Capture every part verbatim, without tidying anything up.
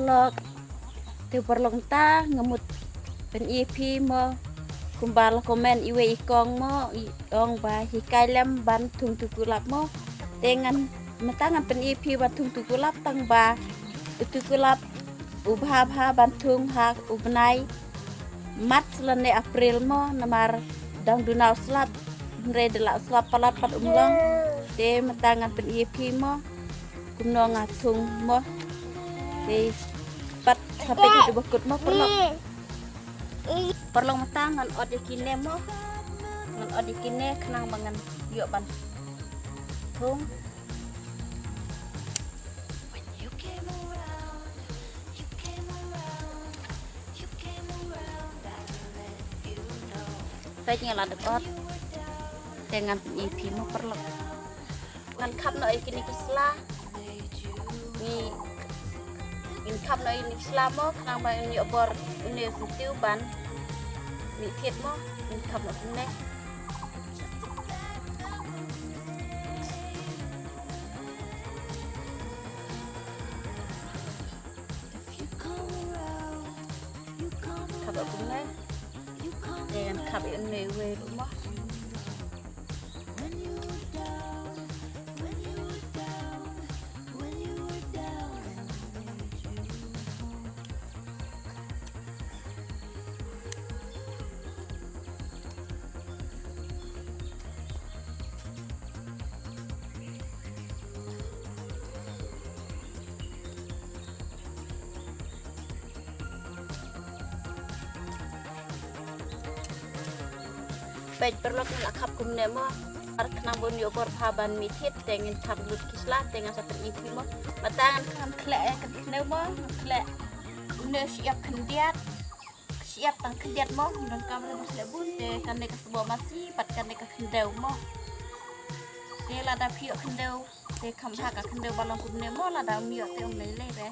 Tok. Te paralok mynta nga mut pyni phi mo. Kumba la comment iwei i kong mo, i ong ba hikai lem ban thung tu kulap mo. Te ngan mynta ngan pyni phi ban thung tu kulap tang ba u tu kulap u bha bha ban thung ha u bnai March lane April mo, namar dang duna u slap, hynrei da la u slap palat pat um long. Te mynta ngan pyni phi mo kumno nga thung mo. Te pat sa peit haduh ba kut mo paralok. Paralok mynta ngan ot ïa kine mo. Ngan ot ïa kine khnang ba ngan ïoh ban thung. Peit nga la dep ot. Te ngan pyni phi mo paralok. Ngan khap noh ïa kine ki sla. Ngi, ngin khap noh ïa kine ki sla mo khnang ba ngin ïoh bor une u syntiew ban mih thied mo. Ngin khap noh kumne. Khap noh kumne. Te ngan khap ïa une uwei ruh mo. Peit paralok, ngi la khap kumne mo. Ar khnang ba un ïoh bor bha ban mih thied te ngin khap lut ki sla te ngan sa pyni phi mo. Mynta ngan khleh ïa ka khyndew mo, ngan khleh une u shyiap khyndiat. Shyiap tang khyndiat mo, ngi donkam re ba khleh bun te kane ka sboh masi bad kane ka khyndew mo. Te lada phi ïoh khyndew te kham bha ka khyndew ba long kumne mo, lada um ïoh te um lei lei re.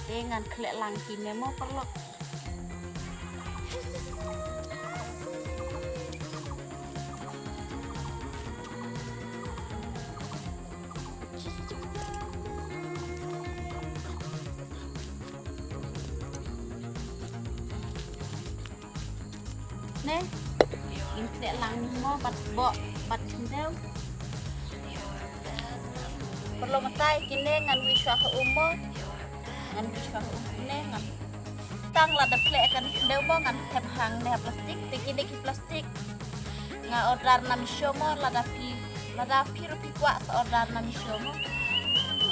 Te ngan khleh lang kine mo paralok. Ne. Ngin khleh lang mo bad sboh bad khyndew. Paralok mynta kine ngan wih shuwa ha um mo. Ngan wih shuwa ha um kine ngan tang lada khleh kan khyndew mo ngan thep hangne ha plastik. Te kine ki plastik nga order na Meesho mo, lada phi, lada phi ruh phi kwah sa order na Meesho mo.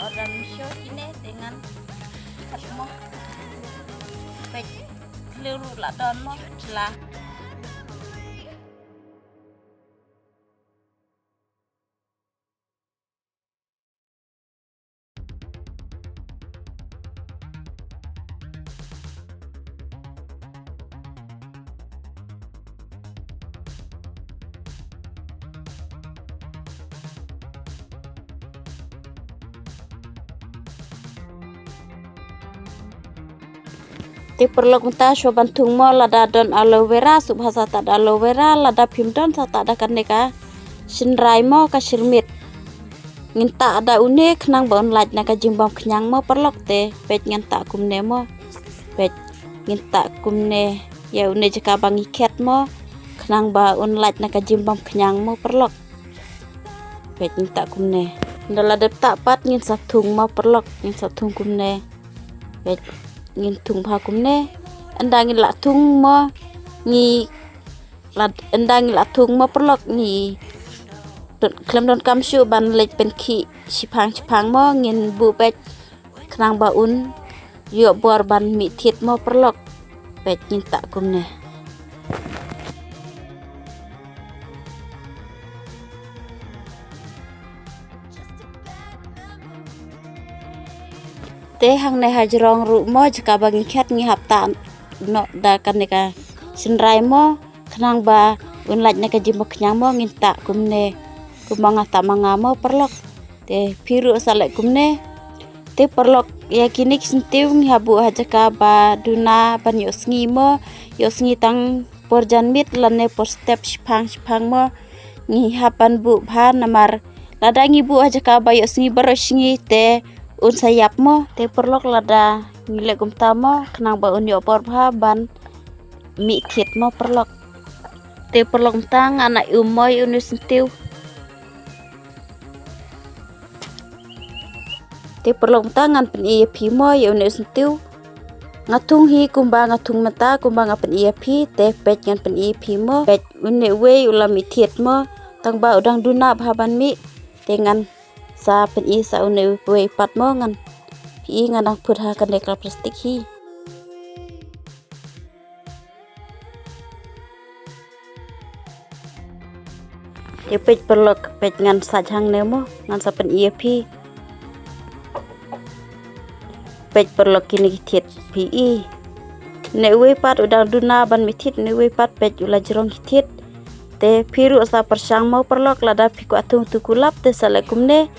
Order na Meesho kine te ngan thep mo. Peit. Khlem ruh la don mo la. Te paralok mynta shuwa ban thung mo, lada don aloe vera sngewbha sa tah da aloe vera, lada phim don sa tah da kane ka shynrai mo, ka shyrmit. Ngin tah da une khnang ba un lait na ka jingbam khñiang mo paralok. Te peit ngan tah kumne mo. Peit ngin tah kumne ïa une jaka ba ngi khet mo khnang ba un lait na ka jingbam khñiang mo paralok. Peit ngin tah kumne. Nda la dep tah pat ngin sa thung mo paralok, ngin sa thung kumne. Peit ngin thung bha kumne. Ynda ngin la thung mo ngi la, ynda ngin la thung mo paralok ngi khlem donkam shuh ban leit pynkhih shiphang shiphang mo, ngin buh beit khnang ba un ïoh bor ban mih thied mo paralok. Peit ngin tah kumne. Te hangne ha jrong ruh mo, jaka ba ngi khet ngi hap tah noh da kane ka shynrai mo khnang ba un lait na ka jingbam khñiang mo, ngin tah kumne kumba nga tah ma nga mo paralok. Te phi ruh sa leh kumne. Te paralok ïa kine ki syntiew ngi hap buh ha jaka ba duna ban ïoh sngi mo, ïoh sngi tang por janmiet lane por step shiphang shiphang mo. Ngi hap ban buh bha namar lada ngi buh ha jaka ba ïoh sngi baroh sngi te Un sa ïap mo, te paralok lada ngi leh kumta mo, khnang ba un ïoh bor bha ban mih thied mo paralok. Te paralok mynta ngan ai um mo ïa une u syntiew. Te paralok mynta ngan pyni ïa phi mo ïa une u syntiew. Nga thung hi kumba nga thung mynta kumba nga pyni ïa phi, te peit ngan pyni ïa phi mo. Peit une uwei u la mih thied mo, tang ba u dang duna bha ban mih. Te ngan sa pyni sa une uwei pat mo, ngan phi i ngan dang put ha kane ka plastik hi. Te peit paralok, peit ngan sa jhang ne mo, ngan sa pyni ïa phi. Peit paralok kine ki thied phi i. Ne uwei pat u dang duna ban mih thied, ne uwei pat peit u la jrong ki thied. Te phi ruh sa pyrshang mo paralok, lada phi kwah thung tu kulap te sa leh kumne.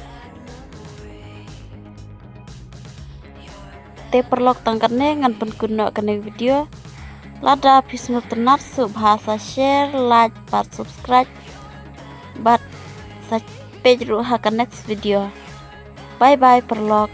Te paralok tang katne ngan pynkut noh kane video. Lada phi sngewtynnat sngewbha sa share, like bad subscribe. Bad sa peit ruh ha ka next video. Bye bye paralok.